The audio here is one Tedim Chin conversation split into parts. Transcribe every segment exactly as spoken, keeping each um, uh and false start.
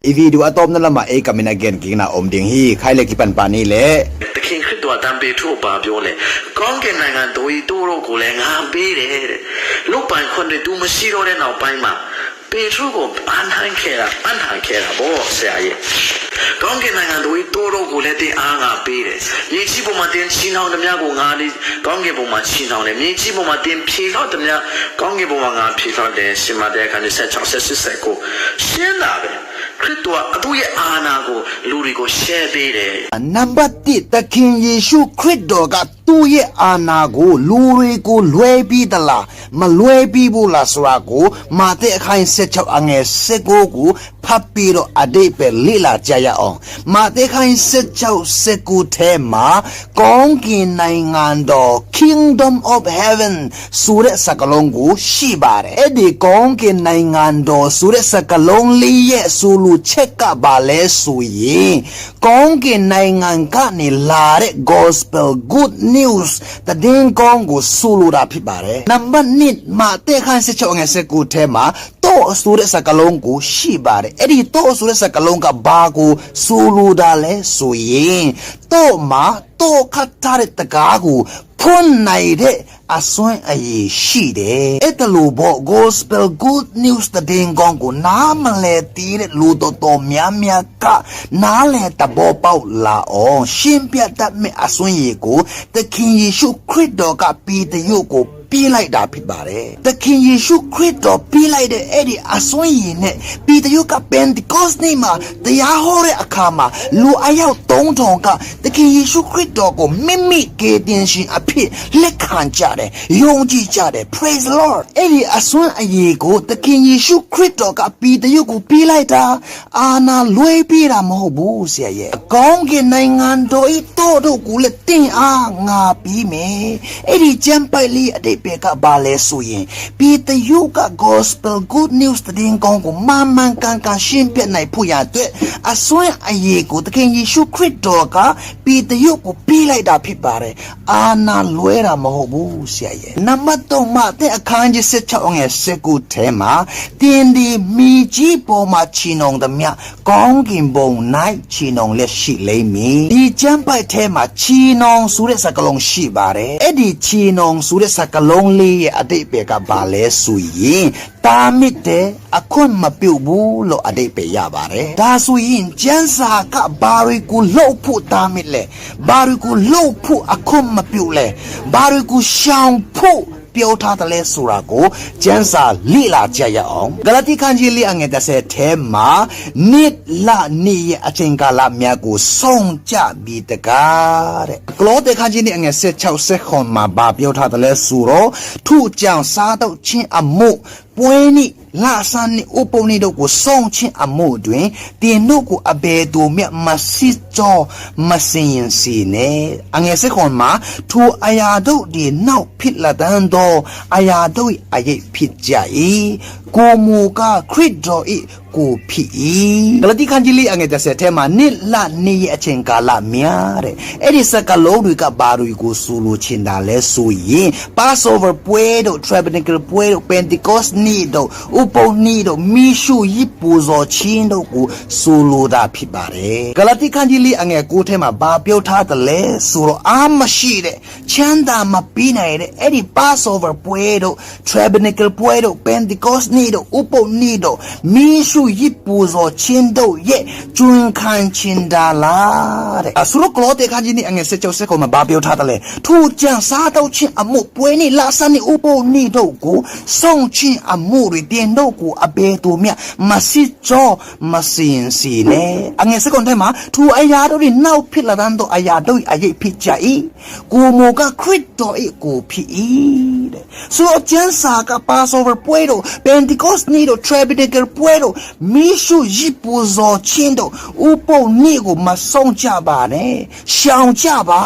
။ အီဗီဒူအတောပ်နလမအေးကမင်အဂန်ကင်နာအုံဒင်းဟီ ခိုင်လေကီပန်ပနီလေ။ သခင်ခရစ်တော်အတန်ပေထရုဘာပြောလဲ။ ကောင်းကင်နိုင်ငံတော်၏သို့တို့ကိုလည်းငါပေးတယ်တဲ့။ လုတ်ပိုင်းခွန်တွေသူမရှိတော့တဲ့နောက်ပိုင်းမှာပေထရုကိုအာနာခဲ့တာအာနာခဲ့တာပေါ့ဆရာကြီး။ ကောင်းကင်နိုင်ငံတော်၏သို့တို့ကိုလည်းတင်အားငါပေးတယ်။မြေကြီးပေါ်မှာတင်ချီနှောင်သမျှကိုငါဒီကောင်းကင်ပေါ်မှာချီနှောင်တယ်။မြေကြီးပေါ်မှာတင်ဖြေထောက်သမျှကောင်းကင်ပေါ်မှာငါဖြေထောက်တယ်။ရှင်မတဲအခါ26ဆက်စစ်ဆက်ကိုရှင်းတာပဲ။ခရစ်တော်ကသူ့ရဲ့အာဏာကိုလူတွေကိုရှင်းပေးတယ်။နံပါတ်တစ် သခင်ယေရှုခရစ်တော်ကသူ့ရဲ့အာဏာကိုလူတွေကိုလွှဲပေးသလားမလွှဲပေးဘူးလားဆိုတာကိုမာသဲအခန်းကြီး16အငယ်19ကိုဖတ်ပြီးတော့အဓိပ္ပာယ်လေ့လာကြရအောင်။မာသဲအခန်းကြီး16 19ထဲမှာကောင်းကင်နိုင်ငံတော် Kingdom of Heaven ဆိုတဲ့စကားလုံးကိုရှိပါတယ်။အဲ့ဒီကောင်းကင်နိုင်ငံတော်ဆိုတဲ့စကားလုံးလေးရဲ့ဆိုလိုချက်ကဘာလဲဆိုရင်ကောင်းကင်နိုင်ငံကနေလာတဲ့ Gospel Good News သတင်းကောင်းကိုဆိုလိုတာဖြစ်ပါတယ်။နံပါတ်နှစ် မာသဲအခန်း16အငယ်19ထဲမှာတော့ဆိုတဲ့စကားလုံးကိုရှိပါတယ်။အဲ့ဒီတော့ဆိုတဲ့စကားလုံးကဘာကိုဆိုလိုတာလဲဆိုရင်တော့မှာတော့ခတ်ထားတဲ့တကားကိုဖွင့်နိုင်တဲ့အစွမ်းအရည်ရှိတယ်။အဲ့တလို့ပေါ့ Gospel Good News သတင်းကောင်းကိုနားမလည်သေးတဲ့လူတော်တော်များများကနားလည်သဘောပေါက်လာအောင်ရှင်းပြတတ်မဲ့အစွမ်းရည်ကိုသခင်ယေရှုခရစ်တော်ကပေတရုကိုပေးလိုက်တာဖြစ်ပါတယ်။သခင်ယေရှုခရစ်တော်ပေးလိုက်တဲ့အဲ့ဒီအစွမ်းရည်နဲ့ပေတရုက Pentecost နေ့မှာတရားဟောတဲ့အခါမှာလူအယောက်သုံးထောင်ကသခင်ယေရှုခရစ်တော်ကိုမိမိကယ်တင်ရှင်အဖြစ်လက်ခံကြတယ်။ယုံကြည်ကြတယ်။ Praise the Lord. အဲ့ဒီအစွမ်းအရည်ကိုသခင်ယေရှုခရစ်တော်ကပေတရုကိုပေးလိုက်တာအာဏာလွှဲပေးတာမဟုတ်ဘူးဆရာရဲ့။ကောင်းကင်နိုင်ငံတော်၏တော့တို့ကိုလည်းတင်အားငါပေးမယ်။အဲ့ဒီကျမ်းပိုဒ်လေးအဓိပ္ပာယ်ကဘာလဲဆိုရင်ပေတရုက Gospel Good News သတင်းကောင်းကိုမှန်မှန်ကန်ကန်ရှင်းပြနိုင်ဖို့ရန်အတွက်အစွမ်းအရည်ကိုသခင်ယေရှုခရစ်တော်ကပေတရုကိုပေးလိုက်တာဖြစ်ပါတယ်။အာဏာလွှဲတာမဟုတ်ဘူးဆရာရဲ့။နံပါတ်သုံး မာသဲအခန်းကြီး16အငယ်19ထဲမှာတင်ဒီမြေကြီးပေါ်မှာချီနှောင်သမျှကောင်းကင်ဘုံ၌ချီနှောင်လျက်ရှိလိမ့်မည်။ဒီကျမ်းပိုဒ်ထဲမှာချီနှောင်ဆိုတဲ့စကားလုံးရှိပါတယ်။အဲ့ဒီချီနှောင်ဆိုတဲ့စကားလုံးလေးရဲ့အဓိပ္ပာယ်ကဘာလဲဆိုရင်တားမြစ်တယ်အခွင့်မပြုဘူးလို့အဓိပ္ပာယ်ရပါတယ်။ဒါဆိုရင်ကျမ်းစာကဘာတွေကိုလုပ်ဖို့တားမြစ်လဲ။ဘာတွေကိုလုပ်ဖို့အခွင့်မပြုလဲ။ဘာတွေကိုရှောင်ဖို့ပြောထားတယ်လဲဆိုတာကိုကျမ်းစာလေ့လာကြရအောင်။ဂလာတိခန်းကြီးလေးအငယ်30ထဲမှာနှစ်လနေ့ရဲ့အချိန်ကာလများကိုစောင့်ကြပြီတကားတဲ့။ကလောသဲခန်းကြီးနှစ်အငယ်16 16ခွန်မှာဘာပြောထားတယ်လဲဆိုတော့ထို့ကြောင့်စားတော့ခြင်းအမှုပွဲနေ့လဆန်းနေ့ဥပုသ်နေ့တို့ကိုစောင့်ခြင်းအမှုတွင်တင်တို့ကိုအဘယ်သူမျှမစစ်ကြောမစင်ရင်စေနဲ့။အငယ်စခွန်မှာထိုအရာတို့သည်နောက်ဖြစ်လတန်းသောအရာတို့၏အရိပ်ဖြစ်ကြ၏။ကိုယ်မူကားခရစ်တော်၏ကိုယ်ဖြစ်၏။ဂလတိခန်းကြီးလေးအငယ်30ထဲမှာနှစ်လနေ့ရဲ့အချိန်ကာလများတဲ့။အဲ့ဒီစကားလုံးတွေကဘာတွေကိုဆိုလိုချင်တာလဲဆိုရင်Passoverပွဲတို့Tabernacleပွဲတို့Pentecostနေ့တို့ဥပုသ်နေ့တို့မီးရှို့ယဇ်ပူဇော်ခြင်းတို့ကိုဆိုလိုတာဖြစ်ပါတယ်။ဂလတိခန်းကြီးလေးအငယ်9ထဲမှာဘာပြောထားသလဲဆိုတော့အားမရှိတဲ့ချမ်းသာမပေးနိုင်တဲ့အဲ့ဒီPassoverပွဲတို့Tabernacleပွဲတို့Pentecostနေ့တို့ဥပုသ်နေ့တို့မီးရှို့ယဇ်ပူဇော်ခြင်းတို့ရဲ့ကျွန်ခံချင်တာလားတဲ့။အဆိုတော့ကလောသဲခန်းကြီးနှစ်အငယ်16ဆက်ခွန်မှာဘာပြောထားသလဲ။ထို့ကြောင့်စားတော့ခြင်းအမှုပွဲနေ့လဆန်းနေ့ဥပုသ်နေ့တို့ကိုစောင့်ခြင်းအမှုတွင်တင်တို့ကိုအဘယ်သူမျှမစစ်ကြောမစင်စေနဲ့။အငယ်စခွန်ထဲမှာထိုအရာတို့သည်နောက်ဖြစ်လတန်းသောအရာတို့၏အရိပ်ဖြစ်ကြ၏။ကိုယ်မူကားခရစ်တော်၏ကိုယ်ဖြစ်၏တဲ့။ဆိုတော့ကျမ်းစာကPassoverပွဲတို့Pentecostနေ့တို့Tabernacleပွဲတို့မီးရှို့ယဇ်ပူဇော်ခြင်းတို့ဥပုသ်နေ့ကိုမစောင့်ကြပါနဲ့ရှောင်ကြပါ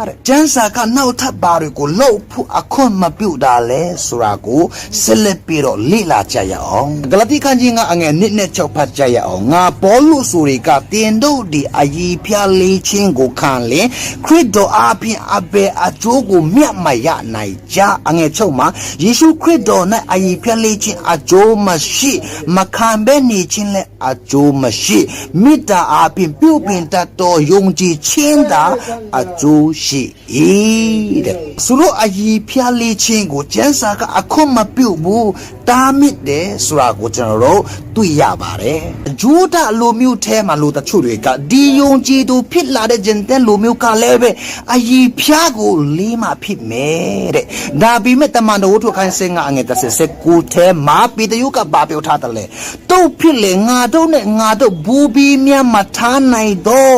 တဲ့။ကျမ်းစာကနောက်ထပ်ဘာတွေကိုလုပ်ဖို့အခွင့်မပြုတာလဲဆိုတာကိုဆက်လက်ပြီးတော့လေ့လာကြရအောင်။ဂလတိခန်းကြီးငါအငယ်နှစ်နဲ့ခြောက်ဖတ်ကြရအောင်။ငါပေါလုဆိုတွေကတင်တို့ဒီအရေးဖျားလေးခြင်းကိုခံလင်ခရစ်တော်အားဖြင့်အဘယ်အကျိုးကိုမျှမရနိုင်ကြ။အငယ်ချုပ်မှာယေရှုခရစ်တော်၌အရေးဖျားလေးခြင်းအကျိုးမရှိမခံဘဲနေခြင်းလည်း အကျိုးမရှိ၊ မေတ္တာအားဖြင့် ပြုပြင်တတ်သော ယုံကြည်ခြင်းသာ အကျိုးရှိ၏တဲ့။ ဆိုတော့ အရေဖျားလှီးခြင်းကို ကျမ်းစာက အခွင့်မပြုဘူး၊ တားမြစ်တယ်ဆိုတာကို ကျွန်တော်တို့ တွေ့ရပါတယ်။ ယုဒလူမျိုးထဲမှာ လူတချို့တွေက ဒီယုံကြည်သူဖြစ်လာတဲ့ Gentile လူမျိုးကလည်းပဲ အရေဖျားကို လှီးမှဖြစ်မယ်တဲ့။ ဒါပေမဲ့ တမန်တော်ဝတ္ထု အခန်းဆယ့်ငါး အငယ်တစ်ဆယ်၊ ဆယ့်ကိုးထဲမှာ ပေတရုက ဘာပြောထားသလဲ။ သို့ဖြစ်လျှင် ငါတို့နှင့် ငါတို့ဘိုးဘေးများ မထမ်းနိုင်သော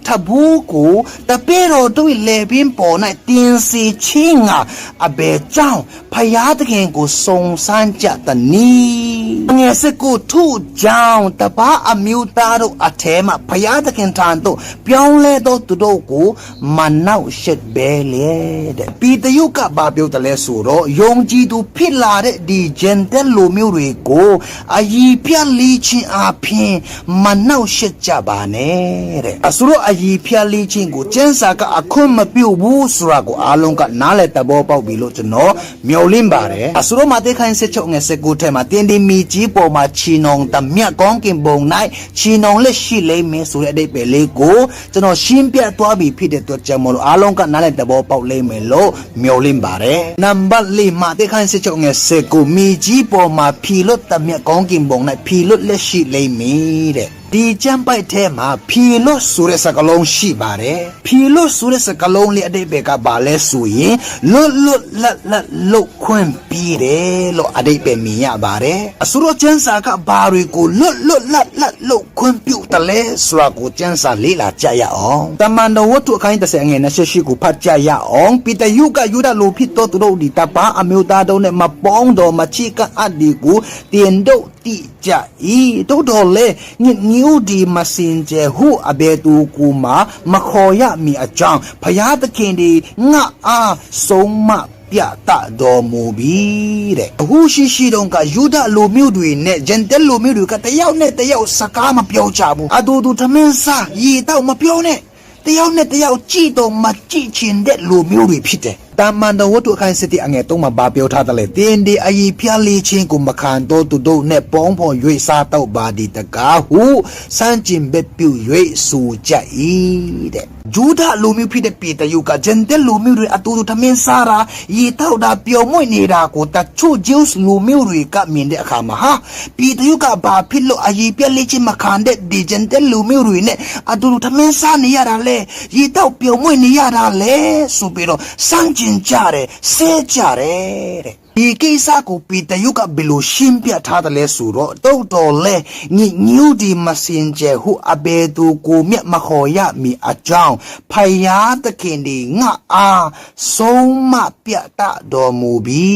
ထမ်းဘိုးကို တပည့်တော်တို့၏ လည်ပင်းပေါ်၌ တင်စေခြင်းငှာ အဘယ်ကြောင့် ဘုရားသခင်ကို စုံစမ်းကြသနည်း။ ငယ်ဆယ့်ကိုး၊ ထို့ကြောင့် တပါးအမျိုးသားတို့အထဲမှ ဘုရားသခင်ထံသို့ ပြောင်းလဲသောသူတို့ကို မနှောင့်ယှက်ဘဲလျက်တဲ့။ ပေတရုက ဘာပြောသလဲဆိုတော့ ယုံကြည်သူဖြစ်လာတဲ့ ဒီ Gentile လူမျိုးတွေကို အရေဖျားလှီးခြင်းအားဖြင့် မနှောင့်ယှက်ကြပါနဲ့တဲ့။ အဆိုတော့ အရေဖျားလှီးခြင်းကို ကျမ်းစာက အခွင့်မပြုဘူးဆိုတာကို အားလုံးက နားလည်သဘောပေါက်ပြီလို့ ကျွန်တော် မျှော်လင့်ပါတယ်။ အဆိုတော့ မဿဲ ခန်းဆယ့်ခြောက် ငယ်ဆယ့်ကိုးထဲမှာ သင်သည် မြေကြီးပေါ်မှာ ချည်နှောင်သမျှ ကောင်းကင်ဘုံ၌ ချည်နှောင်လျက်ရှိလိမ့်မယ်ဆိုတဲ့ အဓိပ္ပာယ်လေးကို ကျွန်တော် ရှင်းပြသွားပြီဖြစ်တဲ့အတွက်ကြောင့်မို့လို့ အားလုံးက နားလည်သဘောပေါက်လိမ့်မယ်လို့ မျှော်လင့်ပါတယ်။ နံပါတ်လေး၊ မဿဲ ခန်းဆယ့်ခြောက် ငယ်ဆယ့်ကိုး၊ မြေကြီးပေါ်မှာ ဖြေလွှတ်သမျှ ကောင်းကင်ဘုံ၌ ဖြေလွှတ်လျက်ရှိလိမ့်မည်တဲ့။ ဒီကျမ်းပိုဒ်ထဲမှာ ဖြေလွှတ်ဆိုတဲ့ စကားလုံးရှိပါတယ်။ ဖြေလွှတ်ဆိုတဲ့ စကားလုံးလေး အဓိပ္ပာယ်က ဘာလဲဆိုရင် လွတ်လွတ်လပ်လပ် လုပ်ခွင့်ပေးတယ်လို့ အဓိပ္ပာယ် မြင်ရပါတယ်။ အဆိုတော့ ကျမ်းစာက ဘာတွေကို လွတ်လွတ်လပ်လပ် လုပ်ခွင့်ပြုသလဲဆိုတာကို ကျမ်းစာ လေ့လာကြရအောင်။ တမန်တော်ဝတ္ထု အခန်းကြီးတစ်ဆယ် အငယ်နှစ်ဆယ့်ရှစ်ကို ဖတ်ကြရအောင်။ ပေတရုက ယုဒလူဖြစ်သောသူတို့သည် တပါးအမျိုးသားတို့နှင့် မပေါင်းဖော် မချဉ်းကပ်အပ်သည်ကို သင်တို့သိကြ၏။ သို့သော်လည်း ညစ်ညူးသည် မစင်ကြယ်ဟု အဘယ်သူကိုမျှ မခေါ်ရမည်အကြောင်း ဘုရားသခင်သည် ငါ့အား ဆုံးမပြသတော်မူပြီတဲ့။ အခုရှိရှိတုန်းက ယုဒလူမျိုးတွေနဲ့ Gentile လူမျိုးတွေက တစ်ယောက်နဲ့တစ်ယောက် စကားမပြောကြဘူး။ အတူတူ ထမင်းစား၊ ရေသောက် မပြောနဲ့။ တစ်ယောက်နဲ့တစ်ယောက် ကြည့်တောင် မကြည့်ချင်တဲ့ လူမျိုးတွေဖြစ်တယ်။ တမန်တော်ဝတ္ထု အခန်းဆယ့်တစ် အငယ်သုံးမှာ ဘာပြောထားသလဲ။ သင်သည် အရေဖျားလှီးခြင်းကို မခံသောသူတို့နှင့် ပေါင်းဖော်၍ စားသောက်ပါသည်တကားဟု ဆန့်ကျင်ဘက်ပြု၍ ဆိုကြ၏တဲ့။ ယုဒလူမျိုးဖြစ်တဲ့ ပေတရုက Gentile လူမျိုးတွေ အတူတူ ထမင်းစားတာ၊ ရေသောက်တာ၊ ပျော်မွေ့နေတာကို တချို့ Jews လူမျိုးတွေက မြင်တဲ့အခါမှာ ဟာ၊ ပေတရုက ဘာဖြစ်လို့ အရေဖျားလှီးခြင်း မခံတဲ့ ဒီ Gentile လူမျိုးတွေနဲ့ အတူတူ ထမင်းစားနေရတာလဲ၊ ရေသောက် ပျော်မွေ့နေရတာလဲ ဆိုပြီးတော့ ဆန့်ကျင်ကြတယ်၊ ဆဲကြတယ်တဲ့။ ဒီကိစ္စကို ပေတရုက ဘယ်လို ရှင်းပြထားသလဲဆိုတော့ သို့သော်လည်း ညစ်ညူးသည် မစင်ကြယ်ဟု အဘယ်သူကိုမျှ မခေါ်ရမည်အကြောင်း ဘုရားသခင်သည် ငါ့အား ဆုံးမပြသတော်မူပြီ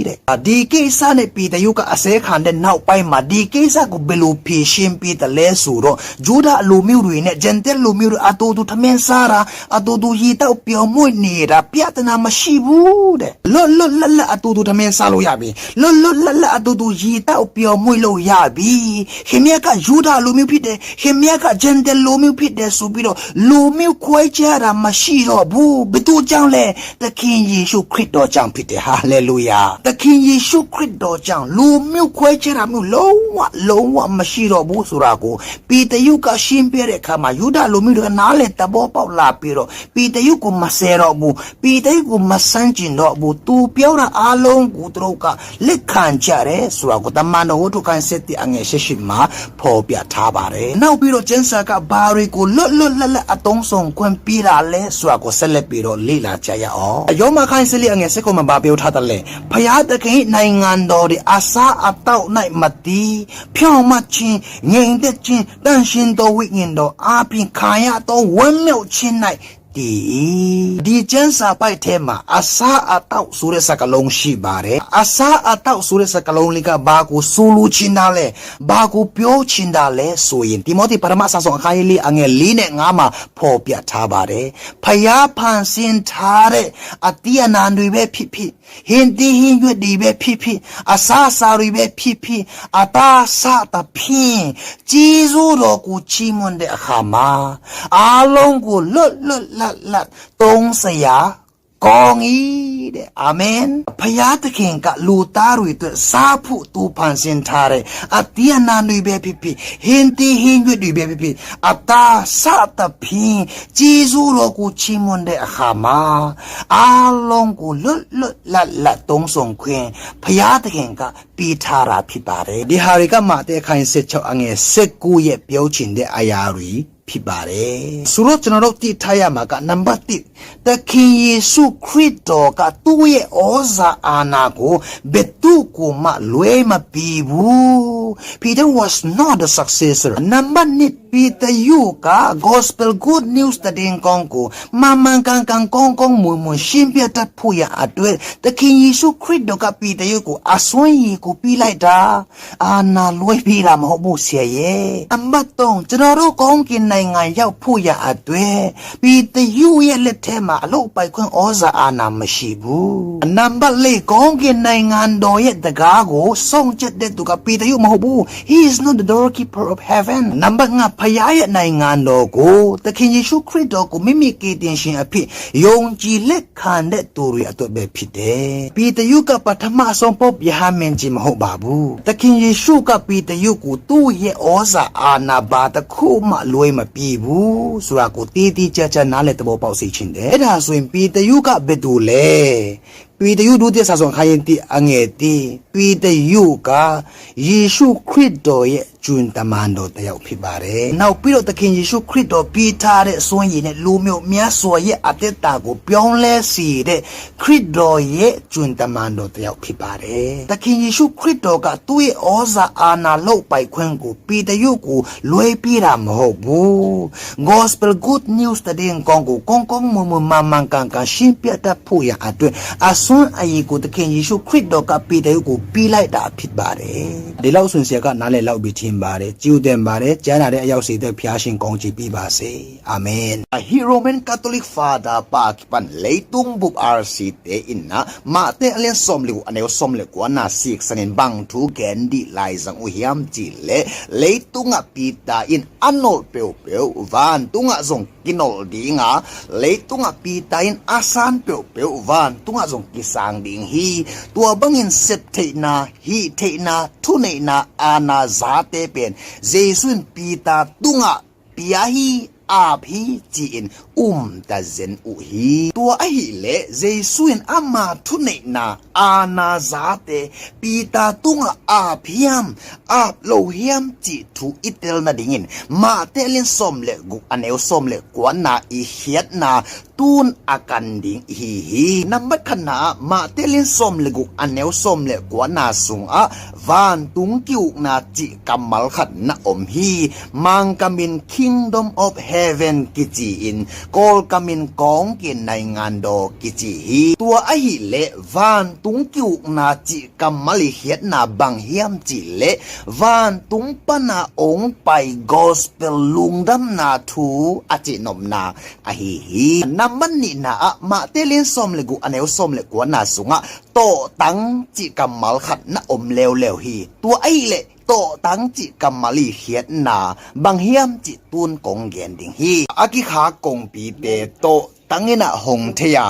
တဲ့။ ဒီကိစ္စနဲ့ ပေတရုက အဆဲခံတဲ့နောက်ပိုင်းမှာ ဒီကိစ္စကို ဘယ်လို ဖြေရှင်းပေးသလဲဆိုတော့ ယုဒလူမျိုးတွေနဲ့ Gentile လူမျိုးတွေ အတူတူ ထမင်းစားတာ၊ အတူတူ ရေသောက် ပျော်မွေ့နေတာ ပြဿနာ မရှိဘူးတဲ့။ လွတ်လွတ်လပ်လပ် အတူတူ ထမင်းစားလို့ရပြီ။ လွတ်လွတ်လပ်လပ် အတူတူ ရေသောက် ပျော်မွေ့လို့ရပြီ။ ခင်ဗျားက ယုဒလူမျိုးဖြစ်တယ်၊ ခင်ဗျားက Gentile လူမျိုးဖြစ်တယ်ဆိုပြီးတော့ လူမျိုးခွဲခြားတာ မရှိတော့ဘူး။ ဘယ်သူကြောင့်လဲ။ သခင်ယေရှုခရစ်တော်ကြောင့်ဖြစ်တယ်။ ဟာလေလုယာ။ သခင်ယေရှုခရစ်တော်ကြောင့် လူမျိုးခွဲခြားတာမျိုး လုံးဝ၊ လုံးဝ မရှိတော့ဘူးဆိုတာကို ပေတရုက ရှင်းပြတဲ့အခါမှာ ယုဒလူမျိုးတွေက နားလည်သဘောပေါက်လာပြီးတော့ ပေတရုကို မဆဲတော့ဘူး။ ပေတရုကို မဆန့်ကျင်တော့ဘူး။ သူပြောတာအားလုံးကို သူတို့က လက်ခံကြတယ်ဆိုတာကို တမန်တော်ဝတ္ထု အခန်းဆယ့်တစ် အငယ်ဆယ့်ရှစ်မှာ ဖော်ပြထားပါတယ်။ နောက်ပြီးတော့ ကျမ်းစာက ဘာတွေကို လွတ်လွတ်လပ်လပ် အသုံးဆောင်ခွင့်ပေးတာလဲဆိုတာကို ဆက်လက်ပြီးတော့ လေ့လာကြရအောင်။ ရောမ အခန်းဆယ့်လေး အငယ်ဆယ့်ခုနစ်မှာ ဘာပြောထားသလဲ။ ဘုရားသခင်၏ နိုင်ငံတော်သည် အစားအသောက်၌မတည်၊ ဖြောင့်မတ်ခြင်း၊ ငြိမ်သက်ခြင်း၊ သန့်ရှင်းသောဝိညာဉ်တော်အားဖြင့် ခံရသော ဝမ်းမြောက်ခြင်း၌တည်၏။ ဒီကျမ်းစာပိုဒ်ထဲမှာ အစားအသောက်ဆိုတဲ့ စကားလုံးရှိပါတယ်။ အစားအသောက်ဆိုတဲ့ စကားလုံးလေးက ဘာကို ဆိုလိုချင်တာလဲ၊ ဘာကို ပြောချင်တာလဲဆိုရင် တိမောသေ ပထမစာစောင် အခန်းကြီးလေး အငယ်လေးနဲ့ငါးမှာ ဖော်ပြထားပါတယ်။ ဘုရားဖန်ဆင်းထားတဲ့ အသီးအနှံတွေပဲဖြစ်ဖြစ်၊ ဟင်းသီးဟင်းရွက်တွေပဲဖြစ်ဖြစ်၊ အစားအစာတွေပဲဖြစ်ဖြစ်၊ အသီးစသဖြင့် ကျေးဇူးတော်ကို ချီးမွမ်းတဲ့အခါမှာ အားလုံးကို လွတ်လွတ်လပ်လပ် သုံးစရာ ကောင်း၏တဲ့။ အာမင်။ ဘုရားသခင်က လူသားတွေအတွက် စားဖို့ သူဖန်ဆင်းထားတဲ့ အသီးအနှံတွေပဲဖြစ်ဖြစ်၊ ဟင်းသီးဟင်းရွက်တွေပဲဖြစ်ဖြစ်၊ အသီးစသဖြင့် ကျေးဇူးတော်ကို ချီးမွမ်းတဲ့အခါမှာ အားလုံးကို လွတ်လွတ်လပ်လပ် သုံးဆောင်ခွင့် ဘုရားသခင်က ပေးထားတာ ဖြစ်ပါတယ်။ ဒီဟာတွေက မဿဲအခန်းကြီး ဆယ့်ခြောက် အငယ် ဆယ့်ကိုး ရဲ့ ပြောချင်တဲ့အရာတွေ ဖြစ်ပါတယ်။ ဆိုတော့ ကျွန်တော်တို့ သိထားရမှာက နံပါတ်တစ်၊ သခင်ယေရှုခရစ်တော်က သူ့ရဲ့ ဩဇာအာဏာကို ဘယ်သူ့ကိုမှ လွှဲမပေးဘူး။ Peter was not the successor. နံပါတ်နှစ်၊ ပေတရုက Gospel Good News သတင်းကောင်းကို မှန်မှန်ကန်ကန် ကောင်းကောင်းမွန်မွန် ရှင်းပြတတ်ဖို့ရန်အတွက် သခင်ယေရှုခရစ်တော်က ပေတရုကို အစွမ်းရည်ကို ပေးလိုက်တာ၊ အာဏာလွှဲပေးတာ မဟုတ်ဘူး ဆရာရဲ့။ နံပါတ်သုံး၊ ကျွန်တော်တို့ ကောင်းကင်နိုင်ငံ ရောက်ဖို့ရန်အတွက် ပေတရုရဲ့လက်ထဲမှာ အလုပ်ပိုင်ခွင့် ဩဇာအာဏာ မရှိဘူး။ နံပါတ်လေး၊ ကောင်းကင်နိုင်ငံတော်ရဲ့တံခါးကို စောင့်ကြည့်တဲ့သူက ပေတရု မဟုတ်ဘူး။ He is not the doorkeeper of heaven. နံပါတ်ငါး၊ ဘုရားရဲ့နိုင်ငံတော်ကို သခင်ယေရှုခရစ်တော်ကို မိမိကယ်တင်ရှင်အဖြစ် ယုံကြည်လက်ခံတဲ့သူတွေအတွက်ပဲ ဖြစ်တယ်။ ပေတရုက ပထမဆုံး ပုပ်ရဟန်းမင်းကြီး မဟုတ်ပါဘူး။ သခင်ယေရှုက ပေတရုကို သူ့ရဲ့ဩဇာအာဏာ ဘာတစ်ခုမှ လွှဲမပေးဘူးဆိုတာကို သေသေချာချာ နားလည်သဘောပေါက်စေချင်တယ်။ အဲ့ဒါဆိုရင် ပေတရုက ဘယ်သူလဲ။ ပေတရု ဒုတိယစာစောင် အခန်းကြီးတစ် အငယ်တစ်၊ ပေတရုက ယေရှုခရစ်တော်ရဲ့ ကျွန်တမန်တော်တစ်ယောက် ဖြစ်ပါတယ်။ နောက်ပြီးတော့ သခင်ယေရှုခရစ်တော် ပေးထားတဲ့ စွမ်းရည်နဲ့ လူမျိုးများစွာရဲ့ အသက်တာကို ပြောင်းလဲစေတဲ့ ခရစ်တော်ရဲ့ ကျွန်တမန်တော်တစ်ယောက် ဖြစ်ပါတယ်။ သခင်ယေရှုခရစ်တော်က သူ့ရဲ့ ဩဇာအာဏာ လုပ်ပိုင်ခွင့်ကို ပေတရုကို လွှဲပေးတာ မဟုတ်ဘူး။ Gospel Good News သတင်းကောင်းကို ကောင်းကောင်းမွန်မွန် မှန်မှန်ကန်ကန် ရှင်းပြတတ်ဖို့ရန်အတွက် အစွမ်းအရည်ကို သခင်ယေရှုခရစ်တော်က ပေတရုကို ပေးလိုက်တာ ဖြစ်ပါတယ်။ ဒီလောက်ဆိုရင် ဆရာက နားလည်လောက်ပြီ ထင်ပါတယ်။ ကျေးဇူးတင်ပါတယ်။ ကြားနာတဲ့အယောက်စီအတွက် ဘုရားရှင် ကောင်းချီးပေးပါစေ။ အာမင်။ Hih Roman Catholic Father pa kipan leitung bup R C te in ah, Matthai a lian sawm le guk, a neu sawm le kua na siksan in bang thu gen dih lai zang uh hiam cih leh, leitungah Peter in a nolh peuhpeuh vantungah zong kinolh ding a, leitungah Peter in a san peuhpeuh vantungah zong kisang ding hi. Tua bangin septheihna, hihtheihna, thuneihna, aana zate pen Jesu in Peter tungah pia hi, ap hi, ci-in um ta zen uh hi. Tua ahih leh Jesu in ama thuneihna, aana zate Peter tungah ap hiam, ap lo hiam cih thu i tel nadingin Matthai a lian sawm le guk, a neu sawm le kuana i khiatna tun a kan ding i hi hi. Nambat khatna ah, Matthai a lian sawm le guk, a neu sawm le kuana sungah vantung ki-ukna cih kammal khat na om hi. Mangkamin Kingdom of Heaven kici-in, Kawlkamin ကောင်းကင်နိုင်ငံတော် kici hi. Tua ahih leh vantung ki-ukna cih kammal i khiatna bang hiam cih leh, vantung pana ong pai gospel lungdamna thu a cihnopna ahi hi. Nambat nihna ah, Matthai a lian sawm le guk, a neu sawm le kuana sungah tawhtang cih kammal khat na om leuleu hi. Tua ahih leh tawhtang cih kammal i khiatna bang hiam cih tun kong gen ding hi. A kikhak kongpite tawhtang in ah hong thei a,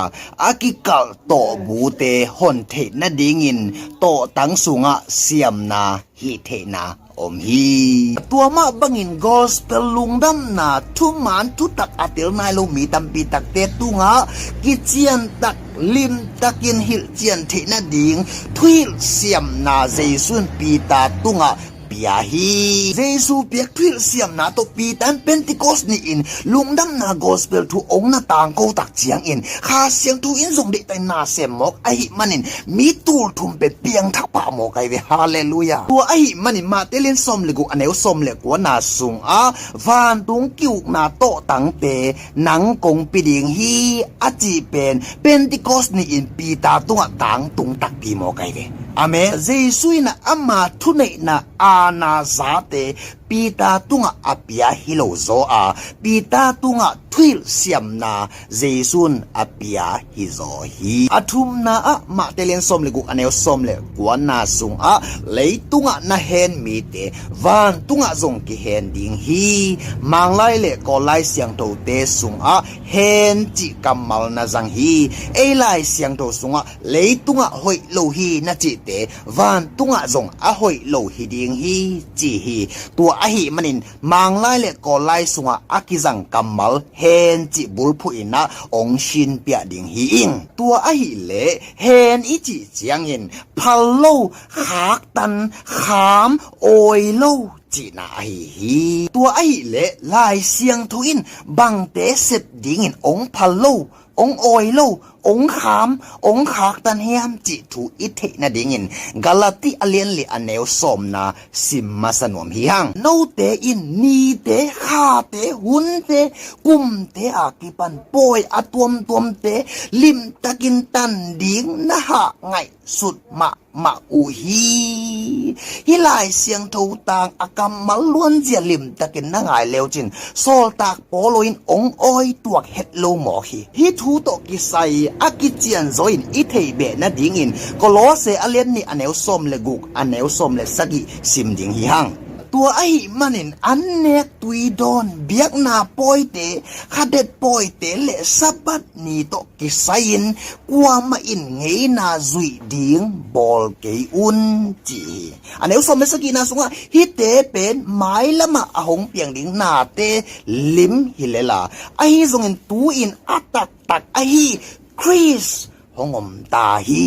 a kikalh tawhbute hon theih nadingin tawhtang sungah siamna, hihtheihna om hi. Tua mah bangin gospel lungdamna thuman thutak a tel nai lo mi tampi takte tungah kiciantak, limtakin hilhcian theih nading thuhilh siamna Jesu in Peter tungah pia hi. Jesu piak thuhilh siamna tawh Peter in Pentecost ni-in lungdamna gospel thu ong na tangko tak ciangin Kha Siangtho in zong deihtakin na sem mawk ahih manin mi tul thum pen piangthak pah mawk ahi ve. Halleluiah. Tua ahih manin Matthai a lian sawm le guk, a neu sawm le kuana sungah vantung ki-ukna tawhtangte nang kong pia ding hi a cih pen Pentecost ni-in Peter tungah tangtung takpi mawk ahi ve. Amen. Jesu in ah ama thuneihna, aana zate Peter tungah a pia hi lo zaw a, Peter tungah thuhilh siamna Jesu in a pia hi zaw hi. A thumna ah Mate lian sawm le guk a neu sawm le kuana sungah leitungah na hen mite vantungah zong kihen ding hi. Manglai le Kawl Lai Siangthote sungah hen cih kammal na zang hi. Ei Lai Siangtho sungah leitungah hoih lo hi na cihte vantungah zong a hoih lo hi ding hi ci hi. Tua ahih manin Manglai le Kawl Lai sungah a kizang kammal hen cih bulphuh in ah hong sinpiah ding hi ing. Tua ahih leh hen i cih ciangin phal lo, khaktan, kham, awi lo cihna ahi hi. Tua ahih leh Lai Siangtho in bangte sep dingin hong phal lo, hong awi lo, hong kham, hong khaktan hiam cih thu i theih nadingin Galati a lian li a neu sawmna sim masa nuam hi hang. Note in nite, khate, hunte, kumte a kipan pawi a tuamtuamte limtakin tan ding na hah ngaihsut mah mah uh hi. Hih Lai Siangtho tang a kammal luanzia limtakin na ngai leucin sawltak Paul in hong awi tuak het lo mawk hi. Hih thu tawh kisai a kicianzaw in i theih beh nadingin Kolose a lian nih a neu sawm le guk a neu sawm le sagih sim ding hi hang. Tua ahih manin an nek tui dawn, biakna pawite, khadet pawite le Sabbath ni tawh kisai-in kuamah in ngeina zuih ding bawl kei un ci hi. A neu sawm le sagihna sungah hihte pen mailamah a hong piang ding nate lim hi lela, ahi zongin tu-in a taktak ahi Khrist hong om ta hi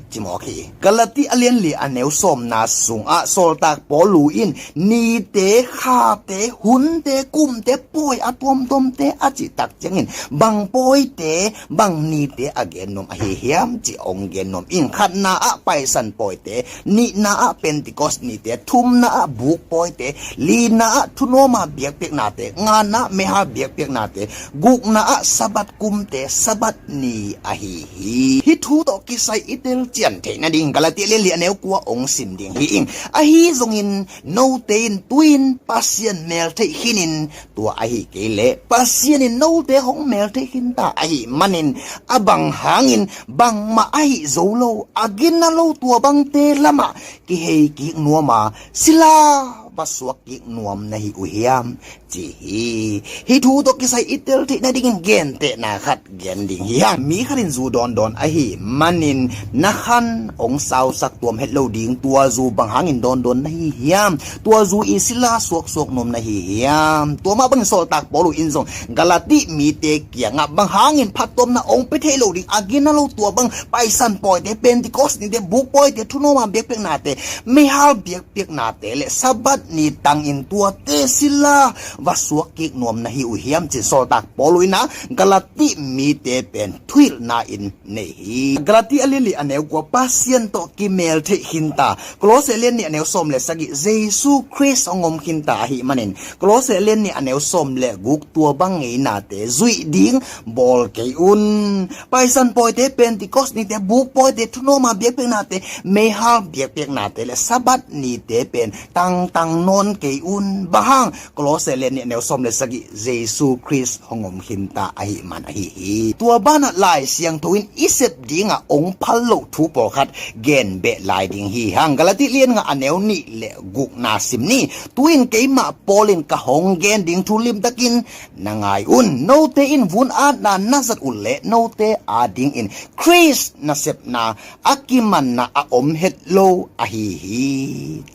ci mawk hi. Galati a lian li a neu sawmna sungah sawltak Paul in nite, khate, hunte, kumte, pawi a tuamtuamte a cih tak ciangin bang pawite, bang nite a gen nuam ahi hiam cih hong gen nuam ing. Khatna ah Paisan pawite, nihna ah Pentecost nite, thumna ah buk pawite, lina ah thunuama biakpiaknate, ngana ah meihal biakpiaknate, gukna ah Sabbath kumte, Sabbath ni ahi hi. Hih thu tawh kisai i telcian theih nading Galati a lian li a neu kua hong sim ding hi ing. Ahi zongin note in tu-in Pasian meltheih khinin, tua ahi kei leh Pasian in note hong meltheih khin ta ahih manin a bang hangin bangmah ahi zo lo, a gina lo tua bangte lamah kihei kik nuama sila va suak kik nuam na hi uh hiam ci hi. Hih thu tawh kisai i tel theih nadingin gentehna khat gen ding hi hang. Mi khat in zu dawndawn ahi manin na khan hong sausak tuam het lo ding, tua zu bang hangin dawndawn na hi hiam? Tua zu i sila suaksuak nuam na hi hiam? Tua mah bangin sawltak Paul in zong Galati mite kiangah bang hangin phattuamna hong pia thei lo ding, a gina lo tua bang Paisan pawite, Pentecost nite, buk pawite, thunuama biakpiaknate, meihal biakpiaknate le Sabbath ni tangin tuate sila va suak kik nuam na hi uh hiam cin sawltak Paul in ah Galati mite pen thuhilhna in nei hi. Galati a lian li a neu kua Pasian tawh kimeltheih khinta, Kolose lian nih a neu sawm le sagih Jesu Khrist hong om khinta ahih manin Kolose lian nih a neu sawm le guk tua bang ngeinate zuih ding bawl kei un. Paisan pawite, Pentecost nite, buk pawite, thunuama biakpiaknate, meihal biakpiaknate le Sabbath nite pen tangtang nawn kei un. Bang hang? Kolose lian nih a neu sawm le sagih Jesu Khrist hong om khinta ahih man ahi hi. Tua banah Lai Siangtho in i sep dingah hong phal loh thu pawlkhat gen beh lai ding hi hang. Galati lian nga a neu nih le gukna sim ni. Tu-in keimah Paul in ka hong gen ding thu limtakin na ngai un. Note in vun atna na zat uh leh note adingin Khrist nasepna a kimanna a om het lo ahi hi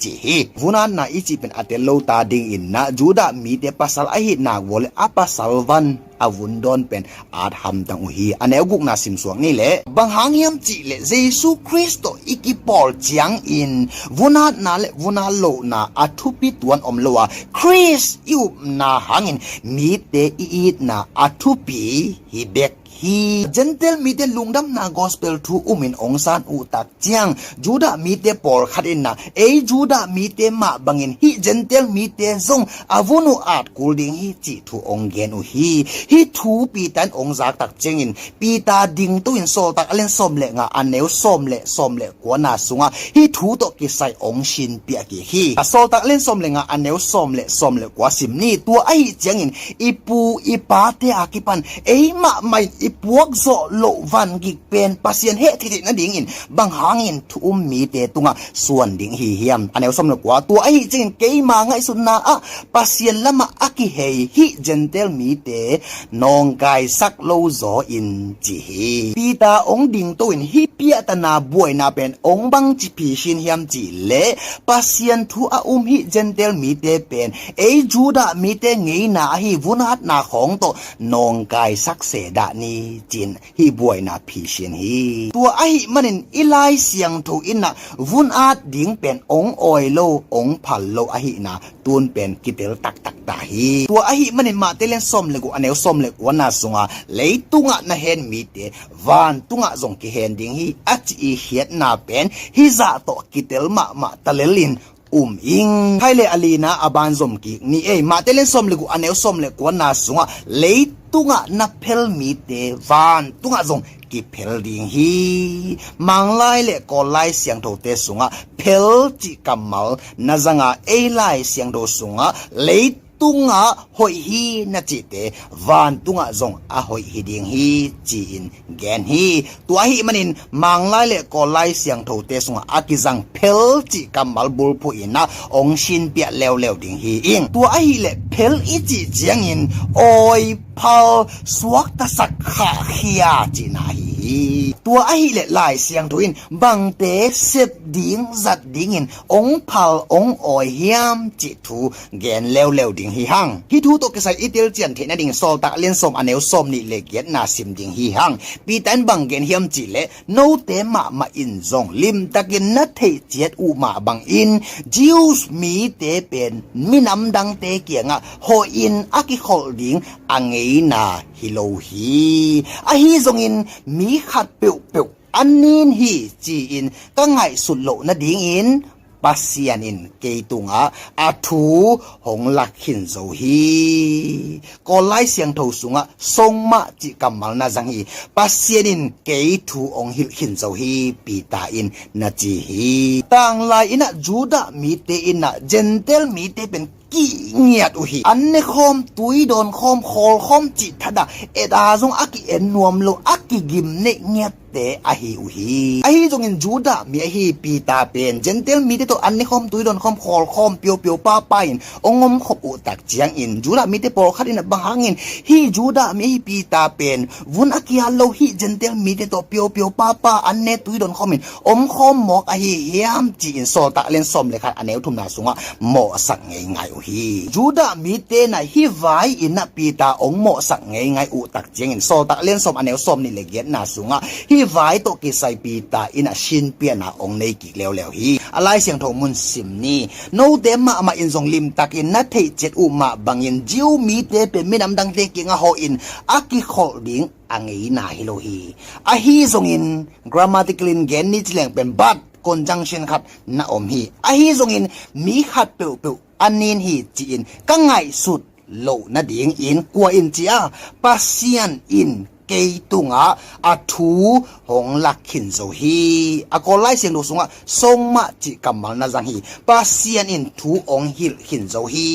ci hi. Vun atna i cih pen a tel lo ta dingin na Judah mite pasal ahih nak vua le a pasal van a vun dawn pen at hamtang uh hi. A neu gukna simsuak ni leh bang hang hiam cih leh Jesu Khrist tawh i kipawl ciangin vun atna le vun at lohna a thupi tuan om lo a, Khrist i upna hangin mite i itna a thupi hi bek hi. Gentile mite lungdamna gospel thu umin ong san uh tak ciang, Judah mite pawlkhat in ah, ei Judah mite mah bangin hih Gentile mite zong a vun uh at kul ding hi cih thu ong gen uh hi. Hih thu Peter in ong zak tak ciangin, Peter dingto in Sawltak a lian sawm le nga, a neu sawm le, sawm le kua na sungah hih thu tawh kisai ong sinpiak kik hi. A Sawltak a lian sawm le nga, a neu sawm le, sawm le kua sim ni. Tua ahih ciangin i pu i pate a kipan ei mahmah in i puak zawh loh van gik pen Pasian heh theihtheih nadingin bang hangin thu um mite tungah suan ding hi hiam? A neu sawm le kua, tua ahih ciangin keima ngaihsutna ah Pasian lamah a kihei hih Gentile mite nawngkaisak lo zaw in ci hi. Peter ong dingto in hih piahtana buaina pen ong bangci phisin hiam cih leh, Pasian thu a um hih Gentile mite pen ei Judah mite ngeina ahi vun atna khawng tawh nawngkaisak se dah ni ci-in hih buaina phisin hi. Tua ahih manin i Lai Siangtho in ah vun at ding pen ong awi lo, ong phal lo ahihna tun pen kitel taktak ta hi. Tua ahih manin Mate lian sawm le guk, a neu sawm le kuana sunga, leitungah na hen mite vantungah zong kihen ding hi, a ci i khiatna pen hih zah tawh kitel mahmah talel in um ing. Khai le a lina a ban zom kik ni ei. Mate lian sawm le guk, a neu sawm le kuana sungah, leitungah na phel mite vantungah zong kiphel ding hi. Manglai le Kawl Lai Siangthote sungah phel cih kammal na zanga, ei Lai Siangtho sungah leitungah hoih hi na cihte vantungah zong a hoih hi ding hi ci-in gen hi. Tua ahih manin Manglai le Kawl Lai Siangthote sungah a kizang phel cih kammal bulphuh in ah ong sinpiah leuleu ding hi ing. Tua ahih leh phel i cih ciangin awi, phal, suaktasak, khahkhia cihna ahi hi. Tua ahih leh Lai Siangtho in bangte sep ding, zat dingin ong phal, ong awi hiam cih thu gen leuleu ding hi hang. Hih thu tawh kisai i telcian theih nading Sawltak lian sawm, a neu sawm nih le giatna sim ding hi hang. Peter in bang gen hiam cih leh, note mahmah in zong limtakin na theih ciat uh mah bangin Jews mite pen minam dangte kiangah hawhin a kikholh ding a ngeina hi lo hi. Ahi zongin mi khat peuhpeuh an nin hi ci-in ka ngaihsut loh nadingin Pasian in kei tungah a thu hong lak khin zo hi. Kawl Lai Siangtho sungah songmah cih kammal na zang hi. Pasian in kei thu hong hilh khin zo hi, Peter in na ci hi. Tanglai in ah Judah mite in ah Gentile mite pen kingiat uh hi. An nekhawm, tui dawnkhawm, khawlkhawm cih thadah et a zong a ki-en nuam lo, a kigim neih ngiatte ahi uh hi. Ahi zongin Judah mi ahi Peter pen Gentile mite tawh an nekhawm, tui dawnkhawm, khawlkhawm piopio papa in hong omkhop uh tak ciangin Judah mite pawlkhat in ah bang hangin hih Judah mi ahi Peter pen vun a kiat lo hih Gentile mite tawh piopio papa, an ne, tui dawnkhawm in omkhawm mawk ahi hiam ci-in Sawltak lian sawm le khat, a neu thumna sungah mawhsak ngeingai uh hi. Judah mite in ah hih vai in ah Peter hong mawhsak ngeingai uh tak ciangin Sawltak lian sawm, a neu sawm nih le giatna sungah hih vai tawh kisai Peter in ah sinpiahna hong nei kik leuleu hi. A Lai Siangtho mun sim ni. Note mahmah in zong limtakin na theih ciat uh mah bangin Jew mite pen minam dangte kiangah hawhin a kikholh ding a ngeina hi lo hi. Ahi zongin grammatical in gen ni ci leng pen but conjunction khat na om hi. Ahi zongin mi khat peuhpeuh a nin hi ci-in ka ngaihsut loh nadingin kua in ci a, Pasian in kei tungah a thu hong lak khin zo hi. A Kawl Lai Siangtho sungah songmah cih kammal na zang hi. Pasian in thu hong hilh khin zo hi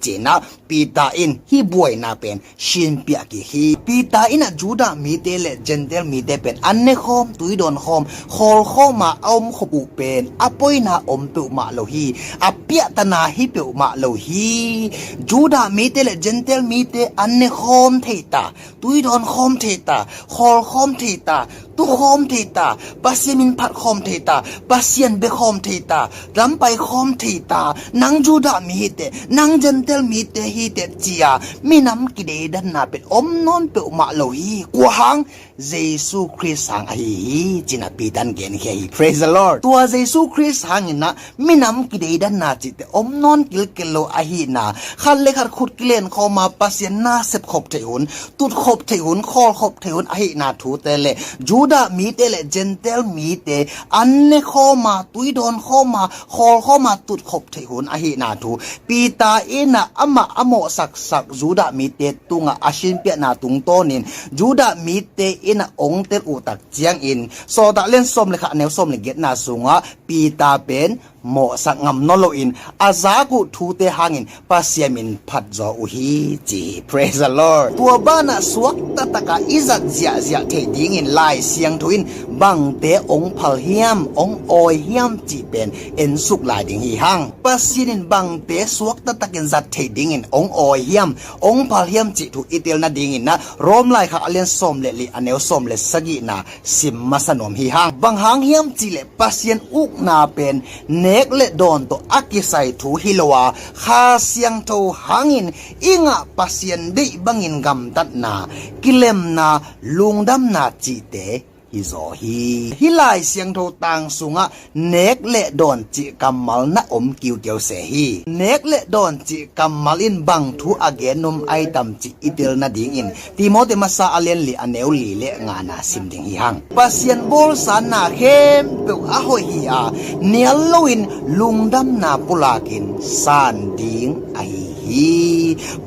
ci-in ah Peter in hih buaina pen sinpiah kik hi. Peter in ah Judah mite le Gentile mite pen an nekhawm, tui dawnkhawm, khawlkhawm a a omkhop uh pen a poina om peuhmah lo hi. A piahtana hi peuhmah lo hi. Judah mite le Gentile mite an nekhawm thei ta, tui dawnkhawm thei ta, khawlkhawm thei ta, tukhawm thei ta, Pasian minphat khawm thei ta, Pasian bia khawm thei ta, lampai khawm thei ta, nang Judah mi hi teh, nang Gentile mite hi teh ci-a minam kideidanna pen om nawn peuhmah lo hi. Kua hang? Jesu Khrist hang ahi hi, ci-in ah Peter in genkhia hi. Praise the Lord. Tua Jesu Khrist hangin ah minam kideidanna cihte om nawn kilkel lo ahihna, khat le khat khut kilen khawm a Pasian na sep khop theih hun, tut khop theih hun, khawl khop theih hun ahihna thute le Judah mite le Gentile mite an ne khawm a, tui dawn khawm a, khawl khawm a, tut khop theih hun ahihna thu Peter in ah amah a mawhsaksak Judah mite tungah a sinpiahna tungtawnin Judah mite in ah ong tel uh tak ciangin Sawltak lian sawm le khat, a neu sawm le giatna sungah Peter pen mawhsak ngam nawn loin a zak uh thute hangin Pasian min phat zaw uh hi, ci hi. Praise the Lord. Tua banah suakta taka i zat ziahziah theih dingin Lai Siangtho in bangte ong phal hiam, ong awi hiam cih pen ensuk lai ding hi hang. Pasian in bangte suakta takin zat theih dingin ong awi hiam, ong phal hiam cih thu i tel nadingin ah Rom laikhak a lian sawm le li, a neu sawm le sagihna sim masa nuam hi hang. Bang hang hiam cih leh Pasian ukna pen nek le dawn tawh a kisai thu hi lo a, Kha Siangtho hangin i ngah Pasian deih bangin gamtatna, kilemna, lungdamna cihte hi zaw hi. Hih Lai Siangtho tang sungah nek le dawn cih kammal na om kiukiu se hi. Nek le dawn cih kammal in bang thu a gen nuam ai tam cih i tel nadingin Timoti masa a lian li, a neu li le ngana sim ding hi hang. Pasian bawlsa na khempeuh a hoih hi a, nial loin lungdamna pulakin san ding ahi hi.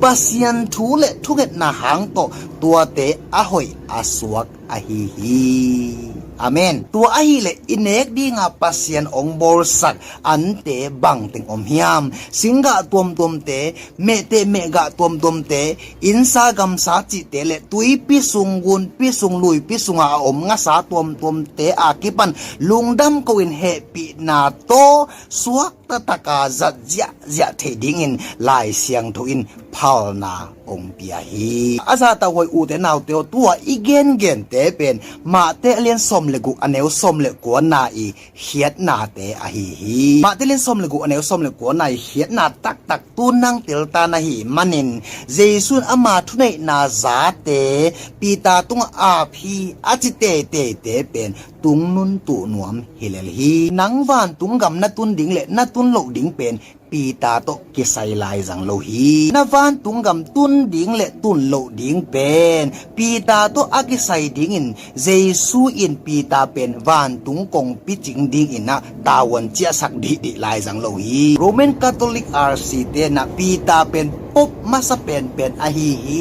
Pasian thu le thungetna hang tawh tuate a hoih a suak ahi hi. Amen. Tua ahih leh i nek dinga Pasian ong bawlsak ante bangteng om hiam? Singgah tuamtuamte, mehteh mehgah tuamtuamte, innsa gamsa cihte le tuipi sung, gunpi sung, luipi sungah a om ngasa tuamtuamte a kipan lungdam ko-in hehpihna tawh suakta taka zat ziahziah theih dingin Lai Siangtho in phalna ong pia hi. A zahtakhuai ute naute aw, tua i gengente pen Matthai a lian sawm le guk, a neu sawm le kuana i khiatnate ahi hi. Matthai a lian sawm le guk, a neu sawm le kuana i khiatna taktak tu nang telta na hih manin Jesu in ama thuneihna zate Peter tungah ap hi a ci teiteite pen tungnun tuhnuam hi lel hi. Nang vantung gam na tun ding le na tun loh ding pen Peter tawh kisai lai zang lo hi. Na vantung gam tun ding le tun loh ding pen Peter tawh a kisai dingin Jesu in Peter pen vantung kongpi cing dingin ah tavuan ciahsak dihdih lai zang lo hi. Roman Catholic R C te in ah Peter pen Pope masa penpen ahi hi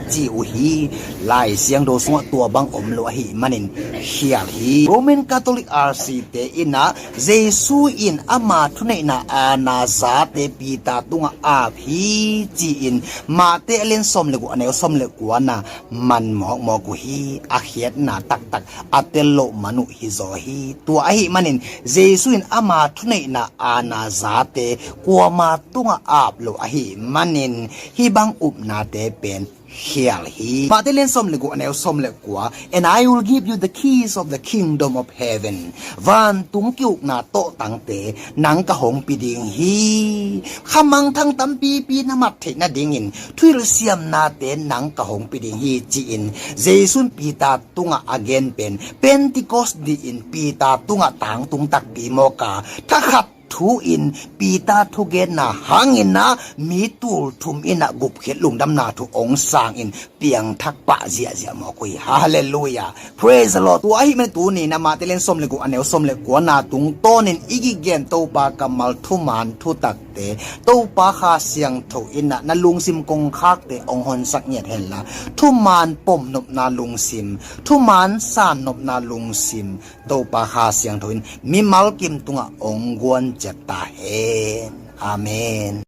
ci uh hi. Lai Siangtho sungah tua bang om lo ahih manin khial hi. Roman Catholic R C te in ah Jesu in ama thuneihna aana zate Peter tungah ap hi ci-in Matthai a lian sawm le guk, a neu sawm le kuana man mawkmawk uh hi. A khiatna taktak a tel loh man uh hi zaw hi. Tua ahih manin Jesu in ama thuneihna aana zate kuama tungah ap lo ahih manin hih bang upnate pen khial hi. Matthai a lian sawm le guk, a neu sawm le kua, "And I will give you the keys of the kingdom of heaven." Vantung ki-ukna tawhtangte nang ka hong pia ding hi. Kha mangthang tampipi na mat theih nadingin thuhilh siamnate nang ka hong pia ding hi ci-in Jesu in Peter tungah a gen pen Pentecost ni-in Peter tungah tangtung takpi mawk a, thakhat thu-in Peter thugenna hangin ah mi tulthum in ah gupkhiat lungdamna thu ong sangin piangthak pah ziahziah mawk uh hi. Halleluiah. Praise the Lord. Tua ahih manin tuni in ah Matthai a lian sawm le guk, a neu sawm le kuana tungtawnin i kigen Topa kammal thuman thutakte Topa Kha Siangtho in ah na lungsim kongkhakte ong honsak ngiat henla, thuman pomnopna lungsim, thuman sannopna lungsim Topa Kha Siangtho in mimal kim tungah ong guan ciat ta hen. Amen.